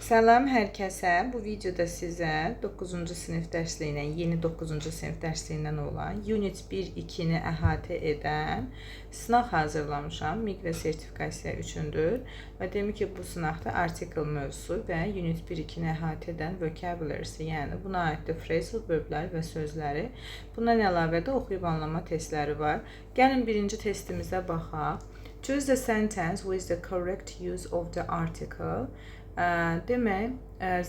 Salam hər kəsə. Bu videoda sizə 9-cu sinif dərsliyindən, yeni 9-cu sinif dərsliyindən olan Unit 1-2-ni əhatə edən sınaq hazırlamışam. Miqra sertifikasiya üçündür. Və demək ki, bu sınaqda article mövzusu və Unit 1-2-ni əhatə edən vocabularies, yəni buna aiddir phrasal verblər və sözləri. Bundan əlavə də oxuyub anlama testləri var. Gəlin birinci testimizə baxaq. Choose the sentence with the correct use of the article. Demək,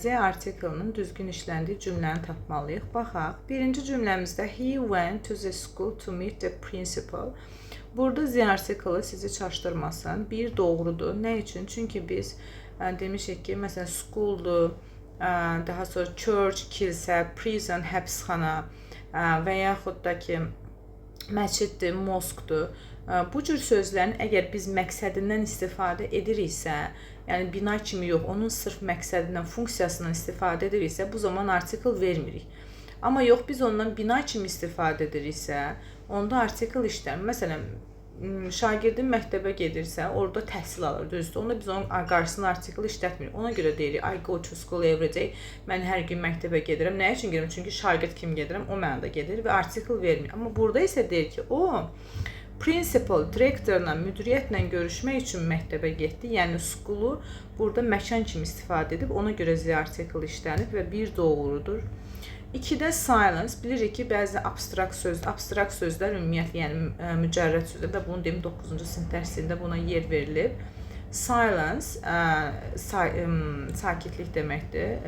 the article-ının düzgün işləndiyi cümləni tapmalıyıq. Baxaq. Birinci cümləmizdə "He went to the school to meet the principal." Burada the article sizi çaşdırmasın. Bir doğrudur. Nə üçün? Çünki biz demişik ki, məsələn, schooldur, daha sonra church, kilsə, prison, həbsxana və yaxud da ki, məsciddir, mosque-dur. Bu cür sözlərin əgər biz məqsədindən istifadə ediriksə, yəni bina kimi yox, onun sırf məqsədindən, funksiyasından istifadə ediriksə, bu zaman article vermirik. Amma yox, biz ondan bina kimi istifadə ediriksə, onda article işlənmir. Məsələn, şagirdin məktəbə gedirsə, orada təhsil alır, düzdür? Onda biz onun qarşısına article işlətmirik. Ona görə deyirik "I go to school every day." Mən hər gün məktəbə gedirəm. Nə üçün gedirəm? Çünki şagird kimi gedirəm, o mənada gedir və article vermir. Amma burada isə deyir ki, o principal, direktorla, müdiriyyətlə görüşmək üçün məktəbə getdi. Yəni schoolu burada məkan kimi istifadə edib, ona görə the article işlənib və bir doğrudur. İkidə silence. Bilirik ki, bəzi abstrakt sözlər ümumiyyətlə, yəni mücərrəd sözlər və bunu deyim, 9-cu sinif dərsində buna yer verilib. Silence sakitlik deməkdir,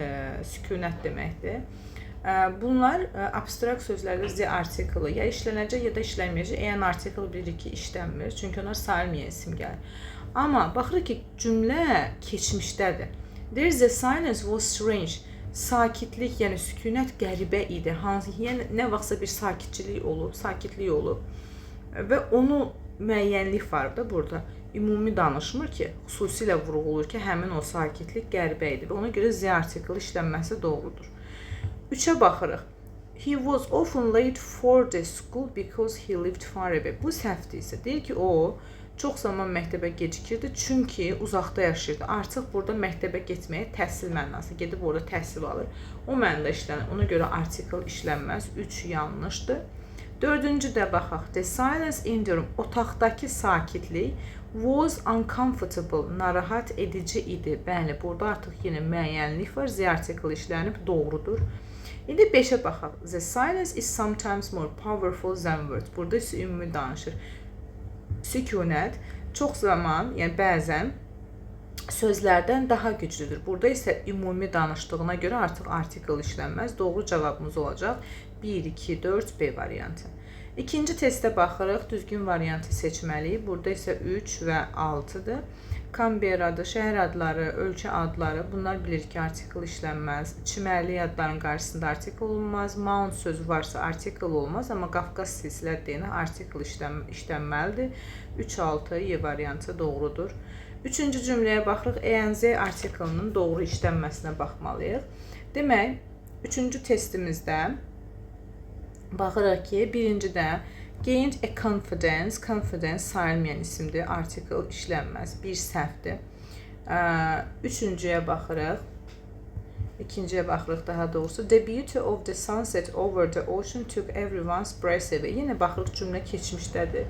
sükunət deməkdir. Bunlar abstrakt sözlərdə the article ya işlənəcək, ya da işlənməyəcək. An article bilirik ki, işlənmir. Çünki onlar sayılmayan isim gəlir. Amma baxırıq ki, cümlə keçmişdədir. There is a silence was strange. Sakitlik, yəni sükunət qəribə idi. Hansı, yəni nə vaxtsa bir sakitçilik olub, sakitlik olub və onu müəyyənlik var da burada. Ümumi danışmır ki, xüsusilə vurğulayır ki, həmin o sakitlik qəribə idi və ona görə the article işlənməsi doğrudur. Üçə baxırıq. He was often late for the school because he lived far away. Bu səhvdir isə. Deyir ki, o çox zaman məktəbə gecikirdi, çünki uzaqda yaşayırdı. Artıq burada məktəbə getməyə təhsil mənası, gedib orada təhsil alır. O mənada işlənir. Ona görə article işlənməz. 3 yanlışdır. Dördüncü də baxaq. The silence in the room. Otaqdakı sakitlik was uncomfortable. Narahat edici idi. Bəli, burada artıq yenə müəyyənlik var. The article işlənib, doğrudur. İndi 5-ə baxaq. The silence is sometimes more powerful than words. Burada isə ümumi danışır. Sükunət çox zaman, yəni bəzən sözlərdən daha güclüdür. Burada isə ümumi danışdığına görə artıq article işlənməz. Doğru cavabımız olacaq 1, 2, 4, B variantı. İkinci testə baxırıq. Düzgün variantı seçməliyik. Burada isə 3 və 6-dır. Canberra'dır, şəhər adları, ölkə adları. Bunlar bilirik ki, article işlənməz. Çimərlik adların qarşısında article olmaz. Mount sözü varsa article olmaz, amma Qafqaz silsilə deyənə article işlənməlidir. 3, 6, E variantı doğrudur. Üçüncü cümləyə baxırıq. A and the article-ının doğru işlənməsinə baxmalıyıq. Demək, üçüncü testimizdə baxırıq ki, birincidə gained a confidence, confidence sayılmayan isimdir, article işlənməz, bir səhvdir. Üçüncüyə baxırıq. İkinciyə baxırıq daha doğrusu. The beauty of the sunset over the ocean took everyone's breath away. Yenə baxırıq, cümlə keçmişdədir.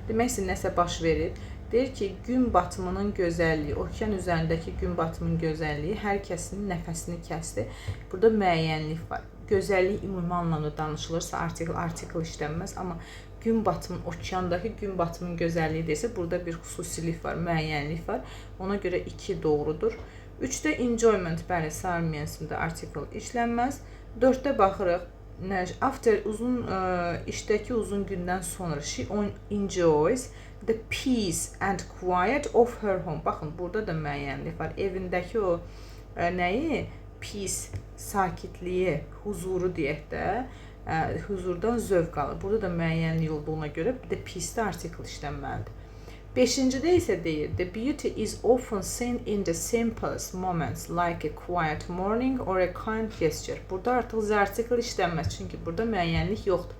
Demək ki, nəsə baş verib. Deyir ki, gün batımının gözəlliyi, okean üzərindəki gün batımının gözəlliyi hər kəsin nəfəsini kəsdi. Burada müəyyənlik var. Gözəllik ümumi anlamda danışılırsa article işlənməz, amma gün batımın, okeandakı gün batımının gözəlliyi desə, burada bir xüsusilik var, müəyyənlik var. Ona görə 2 doğrudur. 3-də enjoyment, bəli, sayılmayan isimdə article işlənməz. 4-də baxırıq. After uzun işdəki uzun gündən sonra she enjoys the peace and quiet of her home. Baxın, burada da müəyyənlik var. Evindəki o nəyi? Peace, sakitliyi, huzuru deyək də, huzurdan zövq alır. Burada da müəyyənlik olduğuna görə bir də peace-də article işlənməlidir. Beşincidə isə deyir, the beauty is often seen in the simplest moments, like a quiet morning or a kind gesture. Burada artıq the article işlənməz, çünki burada müəyyənlik yoxdur.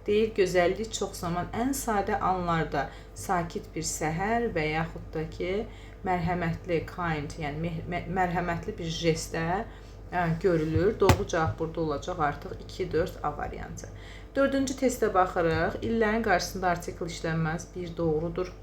Deyir, gözəllik çox zaman ən sadə anlarda, sakit bir səhər və yaxud da ki, mərhəmətli, kind, yəni mərhəmətli bir jestə görülür. Doğru cavab burada olacaq artıq 2, 4 A variantı. Dördüncü testə baxırıq. İllərin qarşısında artikel işlənməz. 1 doğrudur.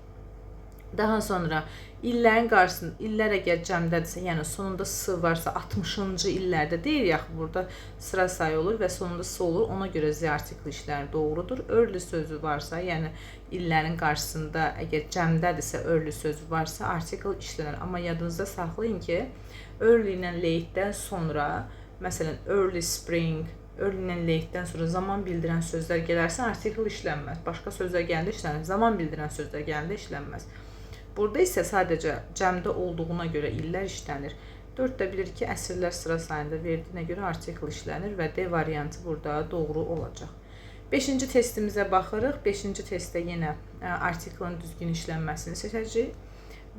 Daha sonra illərin qarşısında, illər əgər cəmdədirsə, yəni sonunda S varsa 60-cı illərdə deyil, yaxı burada sıra sayı olur və sonunda S olur. Ona görə Z artikli işlənir, doğrudur. Early sözü varsa, yəni illərin qarşısında əgər cəmdədirsə early sözü varsa artikel işlənir. Amma yadınızda saxlayın ki, early ilə late-dən sonra, məsələn early spring, early ilə late-dən sonra zaman bildirən sözlər gələrsə artikel işlənməz. Başqa sözlər gələndə işlənir. Zaman bildirən sözlər gələndə işlənməz. Burada isə sadəcə cəmdə olduğuna görə illər işlənir. 4 də bilir ki, əsrlər sıra sayında verdiyinə görə artikel işlənir və D variantı burada doğru olacaq. 5-ci testimizə baxırıq. 5-ci testdə yenə artikelin düzgün işlənməsini seçəcəyik.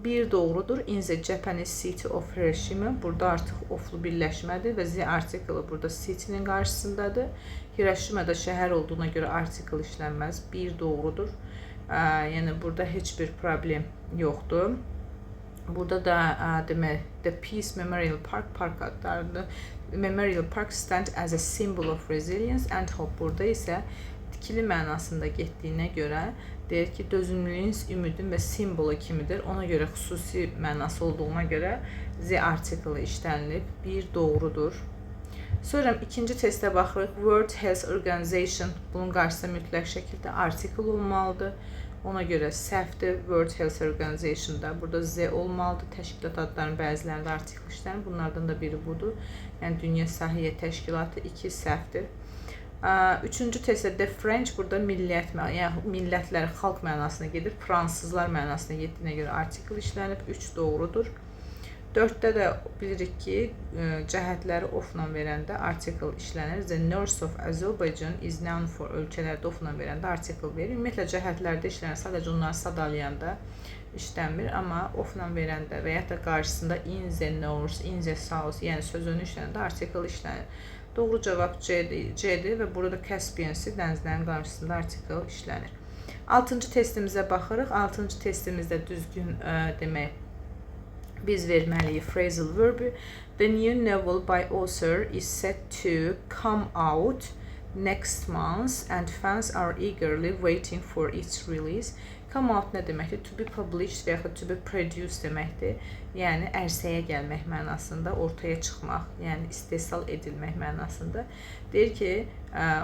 1 doğrudur. In the Japanese city of Hiroshima. Burada artıq oflu birləşmədir və Z artikeli burada city-nin qarşısındadır. Hiroşimada şəhər olduğuna görə artikel işlənməz. 1 doğrudur. Yəni burada heç bir problem yoxdur. Burada da demək The Peace Memorial Park, park adlarıdır. Memorial Park stand as a symbol of resilience and hope. Burada isə tikili mənasında getdiyinə görə deyir ki, dözümlülüyün, ümidin və simvolu kimidir. Ona görə xüsusi mənası olduğuna görə Z artikeli işlənilib. 1 doğrudur. Sonra ikinci testə baxırıq. World Health Organization, bunun qarşısında mütləq şəkildə artikel olmalıdır. Ona görə səhvdir. World Health Organization-da burada Z olmalıdır. Təşkilat adlarının bəzilərində artikel işlənir. Bunlardan da biri budur. Yəni Dünya Səhiyyə Təşkilatı 2 səhvdir. Üçüncü testdə The French burada millət, yəni millətlər, xalq mənasına gedir. Fransızlar mənasına getdiyinə görə artikel işlənib. 3 doğrudur. 4-də də bilirik ki, cəhətləri of-la verəndə artikel işlənir. The North of Azerbaijan is known for ölkələrdə of-la verəndə artikel verir. Ümumiyyətlə cəhətlərdə işlənir. Sadəcə onları sadalayanda işlənmir, amma of-la verəndə və ya da qarşısında in the north, in the south, yəni sözünü işlənəndə artikel işlənir. Doğru cavab C-dir və burada Caspian Sea dənizlərin qarşısında artikel işlənir. 6-cı testimizə baxırıq. 6-cı testimizdə düzgün demək biz verməliyik phrasal verb-ü. The new novel by author is set to come out next month and fans are eagerly waiting for its release. Come out nə deməkdir? To be published və yaxud to be produced deməkdir. Yəni ərsəyə gəlmək mənasında, ortaya çıxmaq, yəni istehsal edilmək mənasında. Deyir ki,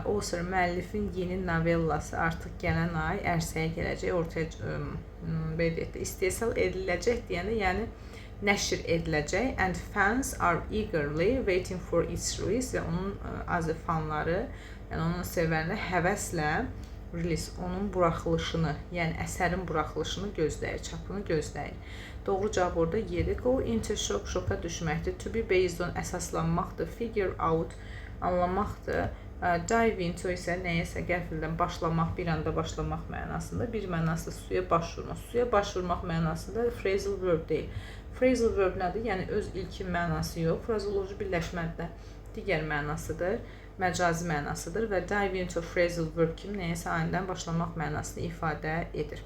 author müəllifin yeni novellası artıq gələn ay ərsəyə gələcək, ortaya belə deyək də, istehsal ediləcək deyəndə, yəni nəşr ediləcək and fans are eagerly waiting for its release və onun azı fanları, yəni onun sevənləri həvəslə release, onun buraxılışını, yəni əsərin buraxılışını gözləyir, çapını gözləyir. Doğru cavab orada 7. Go into shock, şoka düşməkdir. To be based on əsaslanmaqdır. Figure out anlamaqdır. Dive into isə nəyəsə qəfildən başlamaq, bir anda başlamaq mənasında. Bir mənası suya baş vurmaq. Suya baş vurmaq mənasında phrasal verb deyil. Phrasal verb nədir? Yəni öz ilkin mənası yox, frazeoloji birləşmədə digər mənasıdır, məcazi mənasıdır və dive into phrasal verb kimi nəyəsə anidən başlamaq mənasını ifadə edir.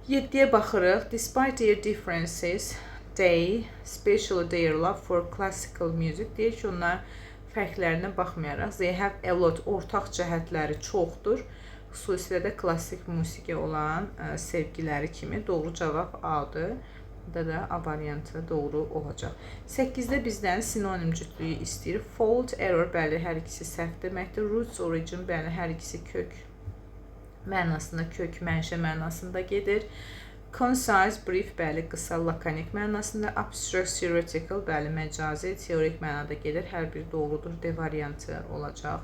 7-yə baxırıq. Despite their differences, they, especially their love for classical music, deyir ki, onlar fərqlərinə baxmayaraq, they have a lot, ortaq cəhətləri çoxdur. Xüsusilə də klassik musiqi olan sevgiləri kimi doğru cavab A-dır. Burada da A variantı doğru olacaq. 8-də bizdən sinonim cütlüyü istəyir. Fault, error, bəli, hər ikisi səhv deməkdir. Roots, origin, bəli, hər ikisi kök mənasında, kök, mənşə mənasında gedir. Concise, brief, bəli, qısa, lakonik mənasında. Abstract, theoretical, bəli, məcazi, teorik mənada gedir. Hər biri doğrudur. D variantı olacaq.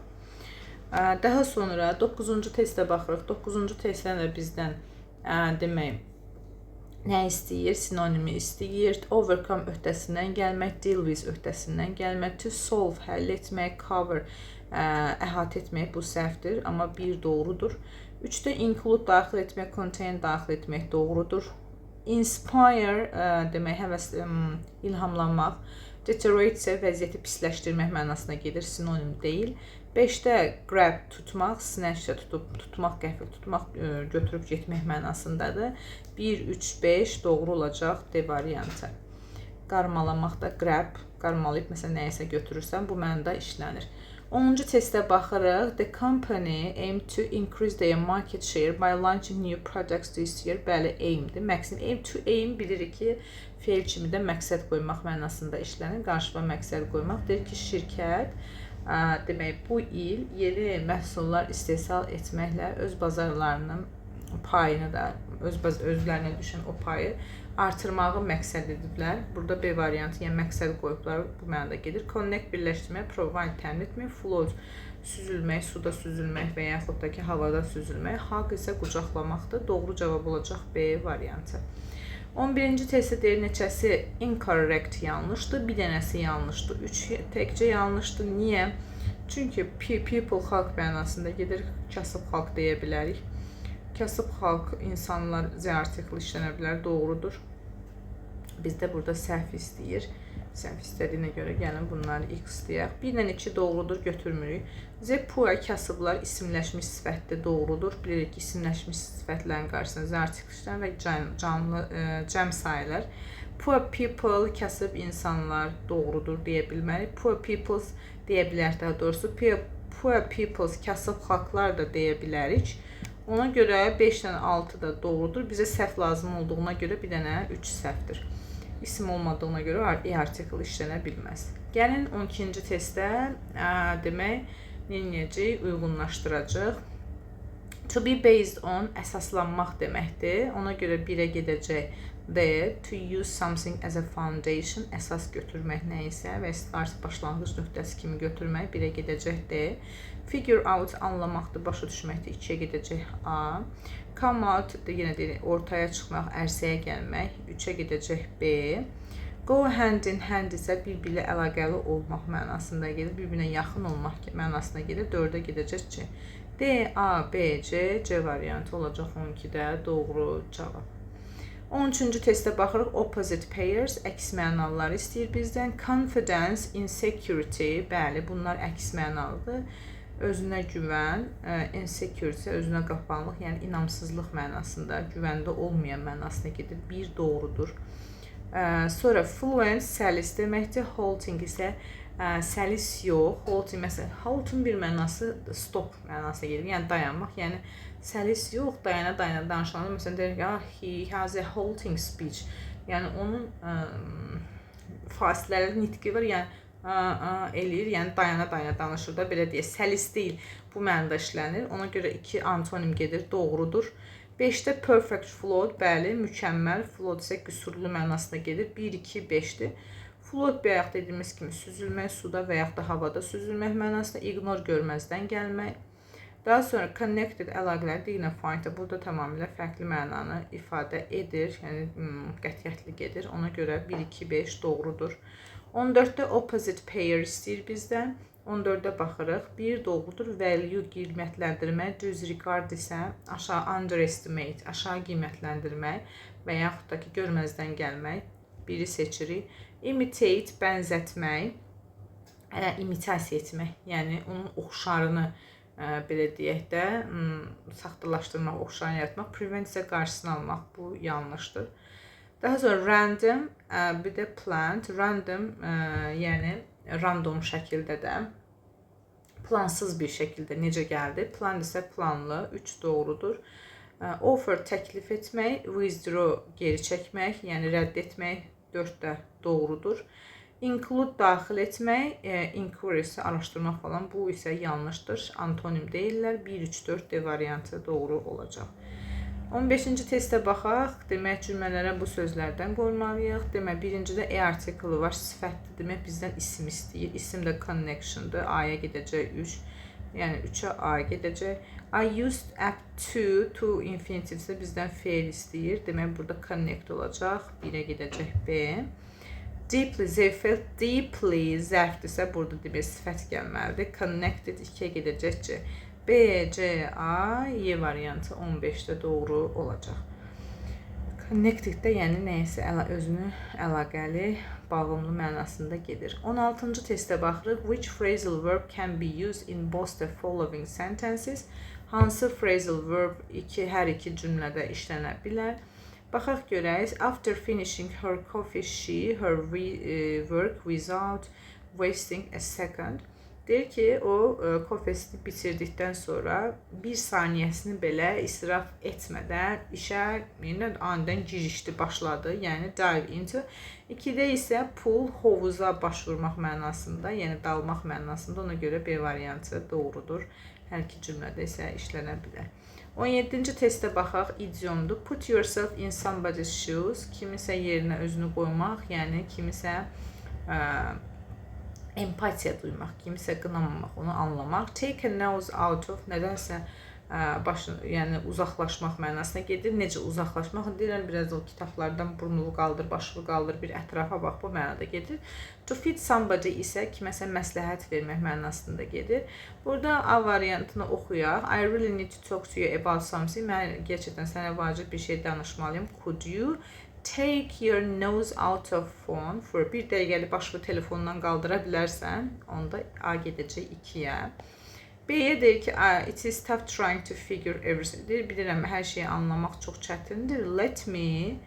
Daha sonra 9-cu testə baxırıq. 9-cu testdən də bizdən demək nə istəyir? Sinonimi istəyir. Overcome öhdəsindən gəlmək, deal with öhdəsindən gəlmək, to solve həll etmək, cover əhatə etmək bu səhvdir, amma bir doğrudur. 3-də include daxil etmək, contain daxil etmək doğrudur. Inspire demək həvəs, ilhamlanmaq. Deteriorate isə vəziyyəti pisləşdirmək mənasına gedir, sinonim deyil. 5-də grab tutmaq, snatch də tutub tutmaq, qəfil tutmaq, götürüb getmək mənasındadır. 1, 3, 5 doğru olacaq D variantı. Qarmalamaq da grab, qarmalayıb məsələn nəyisə götürürsən, bu mənada işlənir. 10-cu testə baxırıq. The company aim to increase their market share by launching new products this year. Bəli, aimdir. Məqsəd aim to aim bilirik ki, feil kimi də məqsəd qoymaq mənasında işlənir. Qarşıma məqsəd qoymaq. Deyir ki, şirkət demək bu il yeni məhsullar istehsal etməklə öz bazarlarının payını da özlərinə düşən o payı artırmağı məqsəd ediblər. Burada B variantı, yəni məqsəd qoyublar, bu mənada gedir. Connect birləşdirmək, provide təmin etmək, float süzülmək, suda süzülmək və yaxud da ki, havada süzülmək, hug isə qucaqlamaqdır. Doğru cavab olacaq B variantı. 11-ci testdə deyir neçəsi incorrect yanlışdır, bir dənəsi yanlışdır, 3 təkcə yanlışdır. Niyə? Çünki people xalq mənasında gedir, kasıb xalq deyə bilərik. Kasıb xalq, insanlar Z artikli işlənə bilər, doğrudur. Bizdə burada səhv istəyir. Səhv istədiyinə görə gəlin bunları X deyək. 1 ilə 2 doğrudur, götürmürük. Z poor kasıblar isimləşmiş sifətdə doğrudur. Bilirik ki, isimləşmiş sifətlərin qarşısına Z artikli işlənir və canlı cəm sayılır. Poor people kasıb insanlar doğrudur deyə bilmərik. Poor peoples deyə bilərik daha doğrusu. Poor peoples kasıb xalqlar da deyə bilərik. Ona görə 5 ilə 6 da doğrudur. Bizə səhv lazım olduğuna görə bir dənə 3 səhvdir. İsim olmadığına görə E artikel işlənə bilməz. Gəlin 12-ci testdə demək nə edəcəyik? Uyğunlaşdıracaq. To be based on əsaslanmaq deməkdir. Ona görə 1-ə gedəcək D. To use something as a foundation əsas götürmək nə isə və start başlanğıc nöqtəsi kimi götürmək 1-ə gedəcək D. Figure out anlamaqdır, başa düşməkdir. 2-yə gedəcək A. Come out yenə deyir, ortaya çıxmaq, ərsəyə gəlmək. 3-ə gedəcək B. Go hand in hand isə bir-biri ilə əlaqəli olmaq mənasında gedir. Bir-birinə yaxın olmaq mənasına gedir. 4-ə gedəcək C. D, A, B, C, C variantı olacaq 12-də doğru cavab. 13-cü testə baxırıq. Opposite pairs, əks mənalıları istəyir bizdən. Confidence, insecurity, bəli, bunlar əks mənalıdır. Özünə güvən, insecurity, özünə qapanlıq, yəni inamsızlıq mənasında, güvəndə olmayan mənasına gedir. Bir doğrudur. Sonra fluent səlis deməkdir. Halting isə səlis yox. Halting məsələn, haltın bir mənası stop mənasına gedir. Yəni dayanmaq. Yəni səlis yox, dayana dayana danışanda məsələn deyirik ki, ah, he has a halting speech. Yəni onun fasiləli nitqi var. Yəni a, a eləyir, yəni dayana dayana danışır da, belə deyək, səlis deyil. Bu mənada işlənir. Ona görə iki antonim gedir, doğrudur. 5-də perfect float, bəli, mükəmməl. Float isə qüsurlu mənasına gedir. 1, 2, 5-dir. Float bayaq dediyimiz kimi süzülmək, suda və yaxud da havada süzülmək mənasında, ignore görməzdən gəlmək. Daha sonra connected əlaqələr dignified burada tamamilə fərqli mənanı ifadə edir. Yəni qətiyyətli gedir. Ona görə 1, 2, 5 doğrudur. 14-də opposite pair istəyir bizdən. 14-də baxırıq. 1 doğrudur. Value qiymətləndirmək, disregard isə aşağı underestimate, aşağı qiymətləndirmək və yaxud da ki, görməzdən gəlmək. Biri seçirik. Imitate bənzətmək, imitasiya etmək, yəni onun oxşarını belə deyək də, saxtalaşdırmaq, oxşarını yaratmaq, prevent isə qarşısını almaq, bu yanlışdır. Daha sonra random, bir də planned. Random, yəni random şəkildə də plansız bir şəkildə necə gəldi? Plan isə planlı, 3 doğrudur. Offer təklif etmək, withdraw geri çəkmək, yəni rədd etmək, 4 də doğrudur. Include daxil etmək, inquiry isə araşdırmaq falan, bu isə yanlışdır. Antonim deyirlər. 1, 3, 4 D variantı doğru olacaq. 15-ci testə baxaq. Demək, cümlələrə bu sözlərdən qoymalıyıq. Demək, birincidə e artiklı var, sifətdir. Demək, bizdən isim istəyir. İsim də connection'dır. A-ya gedəcək 3. Yəni 3-ə A gedəcək. I used app to, to infinitive isə bizdən feil istəyir. Demək, burada connect olacaq. 1-ə gedəcək B. Deeply, they felt deeply zərfdirsə, burada demək sifət gəlməlidir. Connected 2-yə gedəcək C. B, C, A, Y variantı 15-də doğru olacaq. Connected-də yəni nəyəsə özünü əlaqəli, Bağımlı mənasında gedir. 16-cı testə baxırıq. Which phrasal verb can be used in both the following sentences? Hansı phrasal verb hər iki cümlədə işlənə bilər? Baxaq görək. After finishing her coffee, she her work without wasting a second. Deyir ki, o kofesini bitirdikdən sonra bir saniyəsini belə israf etmədən işə yenə anidən girişdi, başladı. Yəni dive into. 2-də isə pool, hovuza baş vurmaq mənasında, yəni dalmaq mənasında. Ona görə B variantı doğrudur. Hər iki cümlədə isə işlənə bilər. 17-ci testə baxaq, idiomdur. Put yourself in somebody's shoes. Kimisə yerinə özünü qoymaq, yəni kimisə empatiya duymaq, kimisə qınamamaq, onu anlamaq. Take a nose out of nədənsə başını, yəni uzaqlaşmaq mənasına gedir. Necə uzaqlaşmaq? Deyirəm biraz o kitablardan burnunu qaldır, başını qaldır, bir ətrafa bax, bu mənada gedir. To feed somebody isə kiməsə məsləhət vermək mənasında gedir. Burada A variantını oxuyaq. I really need to talk to you about something. Mən gerçəkdən sənə vacib bir şey danışmalıyam. Could you take your nose out of phone for bir dəqiqəlik başını telefondan qaldıra bilərsən? Onda A gedəcək 2-yə. B-yə deyir ki, it is tough trying to figure everything. Deyir, bilirəm, hər şeyi anlamaq çox çətindir. Let me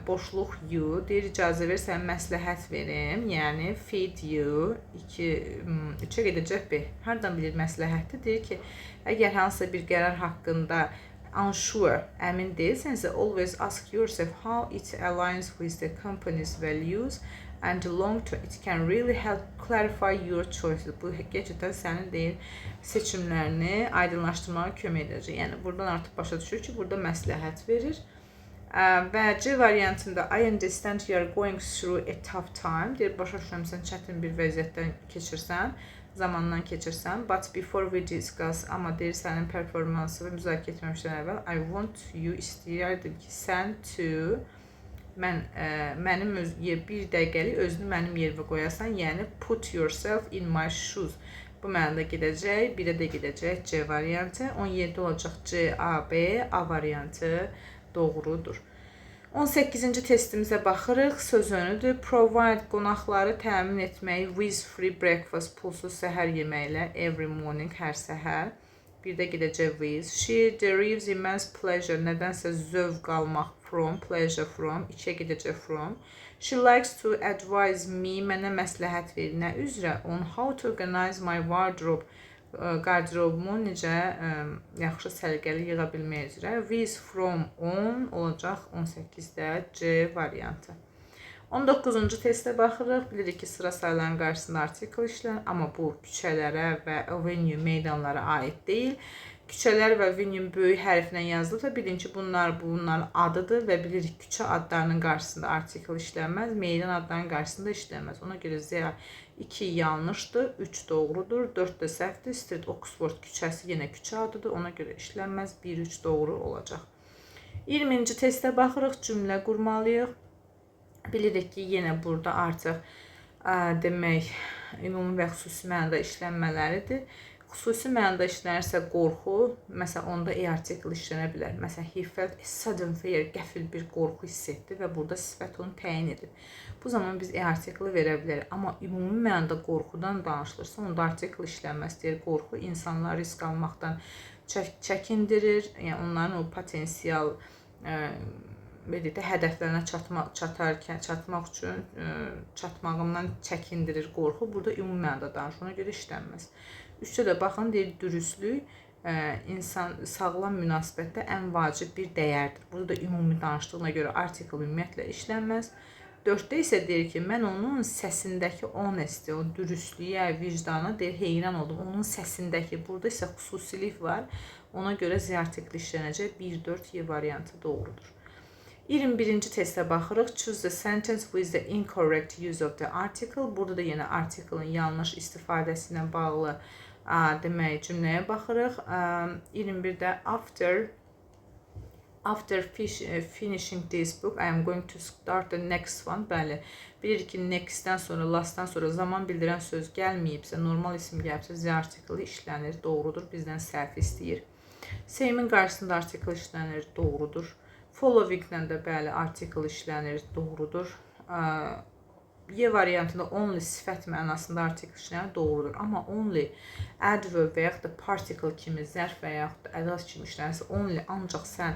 boşluq you. Deyir, icazə ver, sənə məsləhət verim. Yəni feed you. 2, 3-ə gedəcək B. Hardan bilir məsləhətdir? Deyir ki, əgər hansısa bir qərar haqqında unsure, əmin deyilsənsə, always ask yourself how it aligns with the company's values and long term it can really help clarify your choices. Bu gerçəkdən sənin deyir seçimlərini aydınlaşdırmağa kömək edəcək. Yəni buradan artıq başa düşür ki, burada məsləhət verir. Və C variantında I understand you are going through a tough time. Deyir, başa düşürəm sən çətin bir vəziyyətdən keçirsən, zamandan keçirsən. But before we discuss, amma deyir sənin performansı və müzakirə etməmişdən əvvəl I want you, istəyərdim ki, sən to mən mənim öz, bir dəqiqəlik özünü mənim yerimə qoyasan, yəni put yourself in my shoes. Bu mənada gedəcək, 1-ə də gedəcək C variantı. 17 olacaq C, A, B, A variantı doğrudur. 18-ci testimizə baxırıq. Söz önüdür. Provide qonaqları təmin etmək with free breakfast, pulsuz səhər yeməklə, every morning, hər səhər. Bir də gedəcək with. She derives immense pleasure, nədənsə zövq almaq from, pleasure from, 2-yə gedəcək from. She likes to advise me, mənə məsləhət verir. Nə üzrə? On how to organize my wardrobe, qardırobumu necə yaxşı səliqəli yığa bilmək üzrə. With, from, on olacaq 18-də C variantı. 19-cu testə baxırıq. Bilirik ki, sıra sayıların qarşısında artikel işlənir, amma bu küçələrə və avenue meydanlara aid deyil. Küçələr və avenue böyük hərflə yazılıbsa, bilin ki, bunlar bunların adıdır və bilirik küçə adlarının qarşısında artikel işlənməz, meydan adlarının qarşısında işlənməz. Ona görə Z 2 yanlışdır, 3 doğrudur, 4 də səhvdir. Street Oxford küçəsi yenə küçə adıdır, ona görə işlənməz. 1, 3 doğru olacaq. 20-ci testə baxırıq, cümlə qurmalıyıq. Bilirik ki, yenə burada artıq demək, ümumi və xüsusi mənada işlənmələridir. Xüsusi mənada işlənirsə qorxu, məsələn, onda a artikel işlənə bilər. Məsələn, he felt a sudden fear, qəfil bir qorxu hiss etdi və burada sifət onu təyin edir. Bu zaman biz a artikeli verə bilərik. Amma ümumi mənada qorxudan danışılırsa, onda artikel işlənməz. Deyir, qorxu insanları risk almaqdan çəkindirir. Yəni onların o potensial belə deyək də, hədəflərinə çatmaq üçün çatmağından çəkindirir qorxu. Burada ümumi mənada danışılır. Ona görə işlənməz. Üçdə də baxın, deyir dürüstlük insan sağlam münasibətdə ən vacib bir dəyərdir. Burada da ümumi danışdığına görə artikel ümumiyyətlə işlənməz. Dörddə isə deyir ki, mən onun səsindəki honesty, o dürüstlüyə, vicdana deyir heyran oldum. Onun səsindəki, burada isə xüsusilik var. Ona görə Z artikli işlənəcək. 1, 4 Y variantı doğrudur. 21-ci testə baxırıq. Choose the sentence with the incorrect use of the article. Burada da yenə artikelin yanlış istifadəsi ilə bağlı demək cümləyə baxırıq. 21-də after finishing this book, I am going to start the next one. Bəli, bilirik ki, next-dən sonra, last-dan sonra zaman bildirən söz gəlməyibsə, normal isim gəlibsə, the artikeli işlənir, doğrudur. Bizdən səhv istəyir. Same-in qarşısında artikel işlənir, doğrudur. Following-lə də bəli, artikel işlənir, doğrudur. Y variantında only sifət mənasında article işlənir, doğrudur. Amma only adverb və yaxud da particle kimi, zərf və yaxud da ədat kimi işlənirsə, only ancaq sən,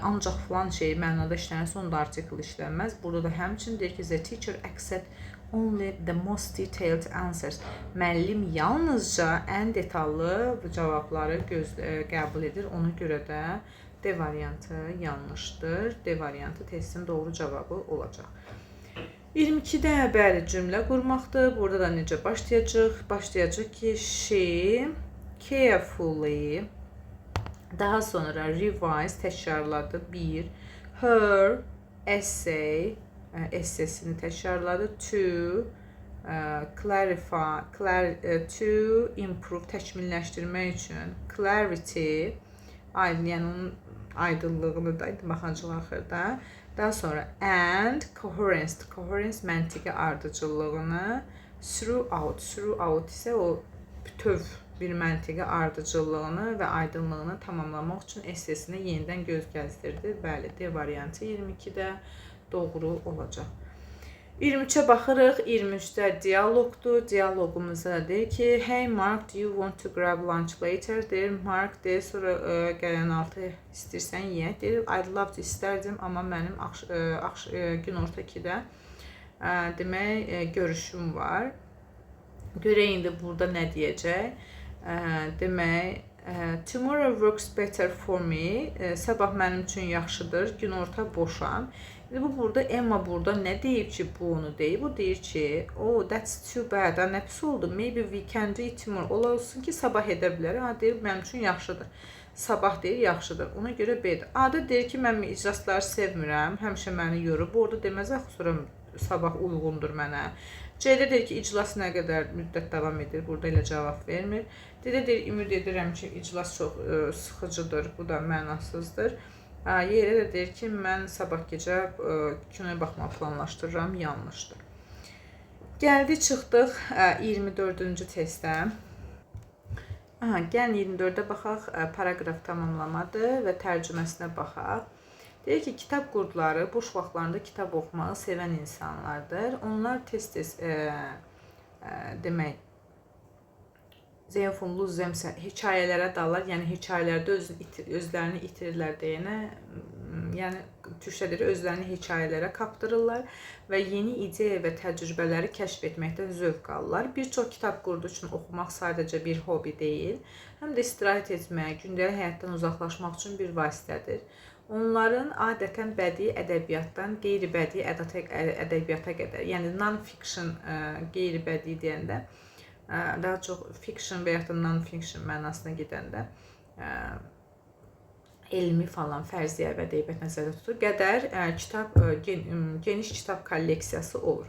ancaq filan şey mənada işlənirsə, onda article işlənməz. Burada da həmçinin deyir ki, the teacher accept only the most detailed answers. Müəllim yalnızca ən detallı cavabları qəbul edir. Ona görə də D variantı yanlışdır. D variantı testin doğru cavabı olacaq. 22-də bəli cümlə qurmaqdır. Burada da necə başlayacaq? Başlayacaq ki, she carefully, daha sonra revise, təkrarladı. 1. Her essay, essesini təkrarladı. To clarify, to improve, təkmilləşdirmək üçün clarity, aydın, yəni onun aydınlığını da baxacaq axırda. Daha sonra and coherence, coherence məntiqi ardıcıllığını, throughout, throughout isə o bütöv bir məntiqi ardıcıllığını və aydınlığını tamamlamaq üçün essesini yenidən göz gəzdirdi. Bəli, D variantı 22-də doğru olacaq. 23-ə baxırıq. 23-də dialoqdur. Dialoqumuzda da deyir ki, hey Mark, do you want to grab lunch later? Deyir, Mark deyir, sonra gələn altı istəyirsən yeyək. Deyir, I'd love to, istərdim, amma mənim günorta 2-də demək görüşüm var. Görək indi burada nə deyəcək. Demək, tomorrow works better for me. Sabah mənim üçün yaxşıdır. Günorta boşam. İndi bu burada Emma burada nə deyib ki, bu onu deyib? O deyir ki, oh, that's too bad. Ha, nə pis oldu. Maybe we can do it tomorrow. Ola olsun ki, sabah edə bilərik. Ha, deyir, mənim üçün yaxşıdır. Sabah deyir, yaxşıdır. Ona görə B-dir. A-da deyir ki, mən iclasları sevmirəm. Həmişə məni yorur. Bu orada deməz axı sonra sabah uyğundur mənə. C-də deyir ki, iclas nə qədər müddət davam edir? Burada elə cavab vermir. D-də deyir, ümid edirəm ki, iclas çox sıxıcıdır. Bu da mənasızdır. Yerə də deyir ki, mən sabah gecə kinoya baxmağı planlaşdırıram. Yanlışdır. Gəldik, çıxdıq 24-cü testə. Aha, gəlin 24-də baxaq. Paraqraf tamamlamadır və tərcüməsinə baxaq. Deyir ki, kitab qurdları boş vaxtlarında kitab oxumağı sevən insanlardır. Onlar tez-tez demək they often lose themselves hekayələrə dalır. Yəni hekayələrdə özlərini itirirlər deyənə, yəni türkcə deyir, özlərini hekayələrə kapdırırlar və yeni ideya və təcrübələri kəşf etməkdən zövq alırlar. Bir çox kitab qurdu üçün oxumaq sadəcə bir hobi deyil, həm də istirahət etmək, gündəlik həyatdan uzaqlaşmaq üçün bir vasitədir. Onların adətən bədii ədəbiyyatdan qeyri-bədii ədəbiyyata qədər, yəni non-fiction, qeyri-bədii deyəndə daha çox fiction və yaxud da non-fiction mənasına gedəndə elmi falan fərziyyəvi ədəbiyyat nəzərdə tutur. Qədər kitab geniş kitab kolleksiyası olur.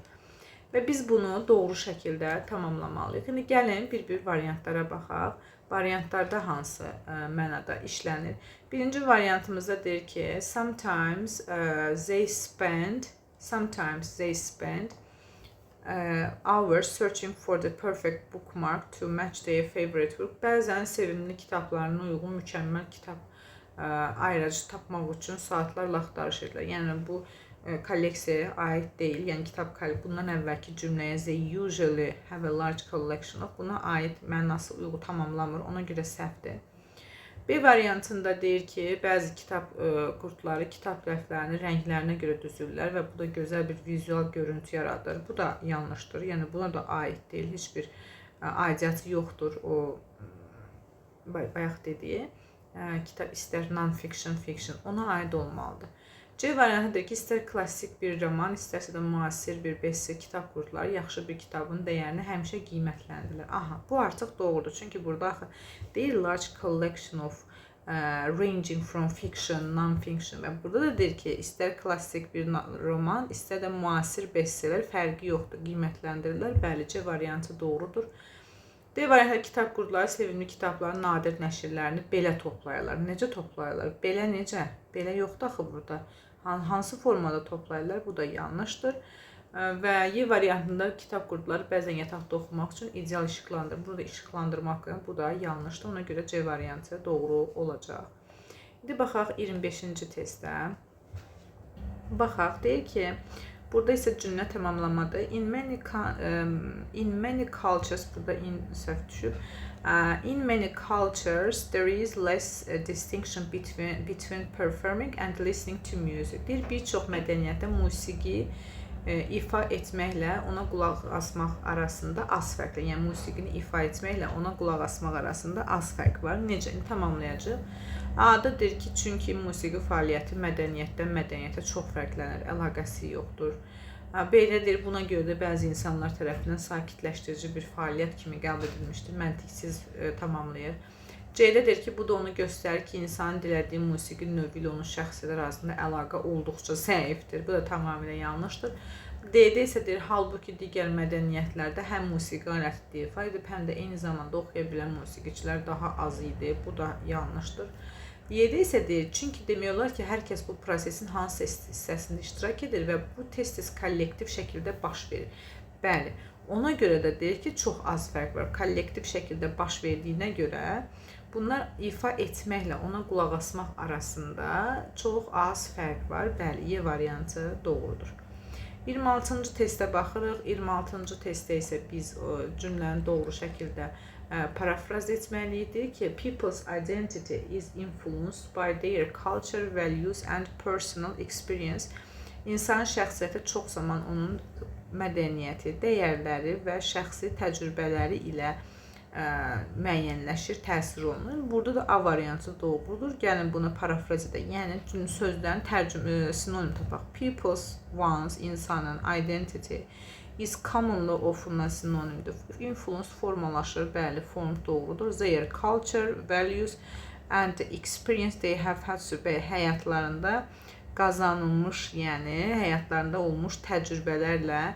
Və biz bunu doğru şəkildə tamamlamalıyıq. İndi gəlin bir-bir variantlara baxaq. Variantlarda hansı mənada işlənir? Birinci variantımızda deyir ki, sometimes they spend hours searching for the perfect bookmark to match their favorite book. Bəzən sevimli kitablarına uyğun mükəmməl kitab ayıracı tapmaq üçün saatlarla axtarış edirlər. Yəni bu kolleksiyaya aid deyil. Yəni kitab bundan əvvəlki cümləyə they usually have a large collection of buna aid mənası uyğun tamamlamır. Ona görə səhvdir. B variantında deyir ki, bəzi kitab qurdları kitab rəflərini rənglərinə görə düzürlər və bu da gözəl bir vizual görüntü yaradır. Bu da yanlışdır. Yəni buna da aid deyil. Heç bir aidiyyatı yoxdur o bayaq dediyi kitab istər non-fiction, fiction ona aid olmalıdır. C variantıdır ki, istər klassik bir roman, istərsə də müasir bir bestseller kitab qurdları yaxşı bir kitabın dəyərini həmişə qiymətləndirirlər. Aha, bu artıq doğrudur. Çünki burada axı deyir large collection of ranging from fiction, non-fiction və burada da deyir ki, istər klassik bir roman, istər də müasir bestseller fərqi yoxdur, qiymətləndirirlər. Bəli, C variantı doğrudur. D variantı kitab qurdları sevimli kitabların nadir nəşrlərini belə toplayırlar. Necə toplayırlar? Belə necə? Belə yoxdur axı burada. Hansı formada toplayırlar? Bu da yanlışdır. Və Y variantında kitab qurdları bəzən yataqda oxumaq üçün ideal işıqlandırma. Burada işıqlandırma haqqında bu da yanlışdır. Ona görə C variantı doğru olacaq. İndi baxaq 25-ci testə. Baxaq, deyir ki, Burada isə cümlə tamamlamadır. In many cultures, burada in səhv düşüb. In many cultures there is less distinction between performing and listening to music. Deyir, bir çox mədəniyyətdə musiqi ifa etməklə ona qulaq asmaq arasında az fərq var. Yəni musiqini ifa etməklə ona qulaq asmaq arasında az fərq var. Necə tamamlayacaq? A-da deyir ki, çünki musiqi fəaliyyəti mədəniyyətdən mədəniyyətə çox fərqlənir, əlaqəsi yoxdur. B-də deyir, buna görə də bəzi insanlar tərəfindən sakitləşdirici bir fəaliyyət kimi qəbul edilmişdir. Məntiqsiz tamamlayır. C-də deyir ki, bu da onu göstərir ki, insanın dilədiyi musiqi növü ilə onun şəxsiyyəti arasında əlaqə olduqca zəifdir. Bu da tamamilə yanlışdır. D-də isə deyir, halbuki digər mədəniyyətlərdə həm musiqi aləti ifa edib, həm də eyni zamanda oxuya bilən musiqiçilər daha az idi. Bu da yanlışdır. Y-də isə deyir, çünki demək olar ki, hər kəs bu prosesin hansısa hissəsində iştirak edir və bu tez-tez kollektiv şəkildə baş verir. Bəli, ona görə də deyir ki, çox az fərq var. Kollektiv şəkildə baş verdiyinə görə bunlar ifa etməklə ona qulaq asmaq arasında çox az fərq var. Bəli, Y variantı doğrudur. 26-cı testə baxırıq. 26-cı testdə isə biz o cümləni doğru şəkildə parafraz etməliyik ki, people's identity is influenced by their culture, values and personal experience. İnsan şəxsiyyəti çox zaman onun mədəniyyəti, dəyərləri və şəxsi təcrübələri ilə müəyyənləşir, təsir olunur. Burada da A variantı doğrudur. Gəlin bunu parafraz edək. Yəni sözlərin tərcümə sinonim tapaq. People's, one's, insanın, identity is commonly, often sinonimdir. Influence formalaşır. Bəli, form doğrudur. Their culture, values and the experience they have had, həyatlarında qazanılmış, yəni həyatlarında olmuş təcrübələrlə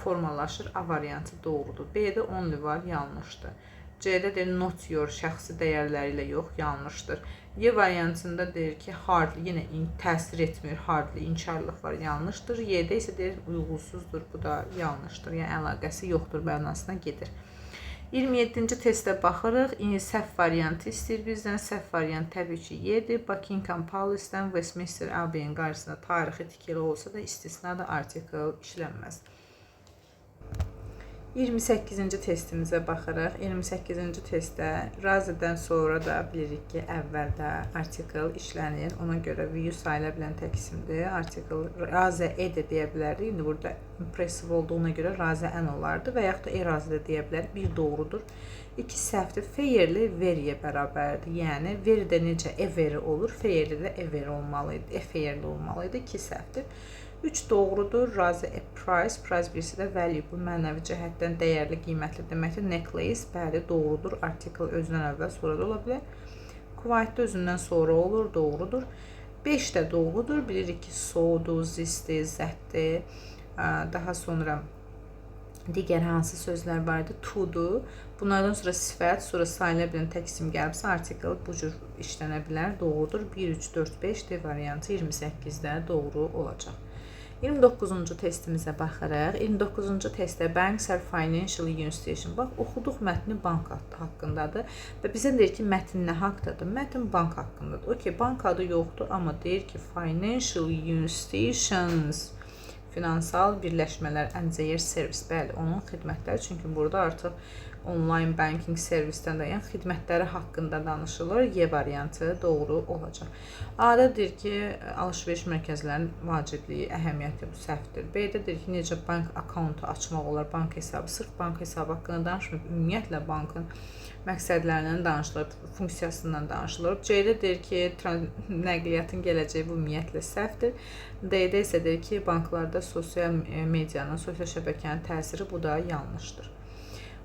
formalaşır. A variantı doğrudur. B-də only var, yanlışdır. C-də deyir not your, şəxsi dəyərləri ilə yox, yanlışdır. Y variantında deyir ki, hardly, yenə təsir etmir, hardly, inkarlıq var, yanlışdır. Y-də isə deyir uyğunsuzdur, bu da yanlışdır. Yəni əlaqəsi yoxdur mənasına gedir. 27-ci testə baxırıq. İndi səhv variantı istəyir bizdən. Səhv variant təbii ki, Y-dir. Buckingham Palace-dən Westminster Abbey-in qarşısında tarixi tikili olsa da istisna da article işlənməz. 28-ci testimizə baxırıq. 28-ci testdə rather-dən sonra da bilirik ki, əvvəldə article işlənir. Ona görə view sayıla bilən tək isimdir. Article rather a də deyə bilərdik. İndi burada impressive olduğuna görə rather an olardı və yaxud da a rather da deyə bilərik. Bir doğrudur. İki səhvdir. Fairly very-yə bərabərdir. Yəni very-də necə a very olur, fairly də a very olmalı idi. A fairly olmalı idi. İki səhvdir. 3 doğrudur. Rather a price. Price birisi də valuable, mənəvi cəhətdən dəyərli, qiymətli deməkdir. Necklace, bəli, doğrudur. Article özündən əvvəl, sonra da ola bilər. Quite özündən sonra olur, doğrudur. 5 də doğrudur. Bilirik ki, so-dur, this-dir, that-dir. Daha sonra digər hansı sözlər var idi? To-dur. Bunlardan sonra sifət, sonra sayıla bilən tək isim gəlibsə, article bu cür işlənə bilər. Doğrudur. 1, 3, 4, 5 D variantı 28-də doğru olacaq. 29-cu testimizə baxırıq. 29-cu testdə Banks are financial institution. Bax, oxuduq mətni, bank haqqındadır və bizə deyir ki, mətn nə haqqdadır? Mətn bank haqqındadır. Okey, bank adı yoxdur, amma deyir ki, financial institutions, finansal birləşmələr, and their service. Bəli, onun xidmətləri. Çünki burada artıq online banking servisdən də, yəni xidmətləri haqqında danışılır. Y variantı doğru olacaq. A-da deyir ki, alış-veriş mərkəzlərinin vacibliyi, əhəmiyyəti, bu səhvdir. B-də deyir ki, necə bank accountu açmaq olar, bank hesabı. Sırf bank hesabı haqqında danışmır, ümumiyyətlə bankın məqsədlərindən danışılır, funksiyasından danışılır. C-də deyir ki, nəqliyyatın gələcəyi, bu ümumiyyətlə səhvdir. D-də isə deyir ki, banklarda sosial medianın, sosial şəbəkənin təsiri, bu da yanlışdır.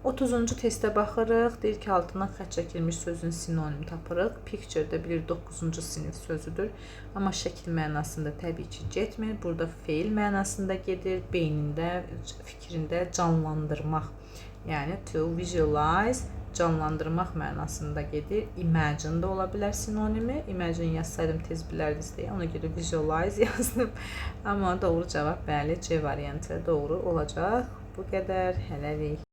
30-cu testə baxırıq. Deyir ki, altına xətt çəkilmiş sözün sinonimi tapırıq. Picture-də bilir 9-cu sinif sözüdür. Amma şəkil mənasında təbii ki, getmir. Burada feil mənasında gedir. Beynində, fikrində canlandırmaq. Yəni to visualize, canlandırmaq mənasında gedir. Imagine də ola bilər sinonimi. Imagine yazsaydım tez bilərdiniz deyə. Ona görə visualize yazdım. Amma doğru cavab, bəli, C variantı doğru olacaq. Bu qədər. Hələlik.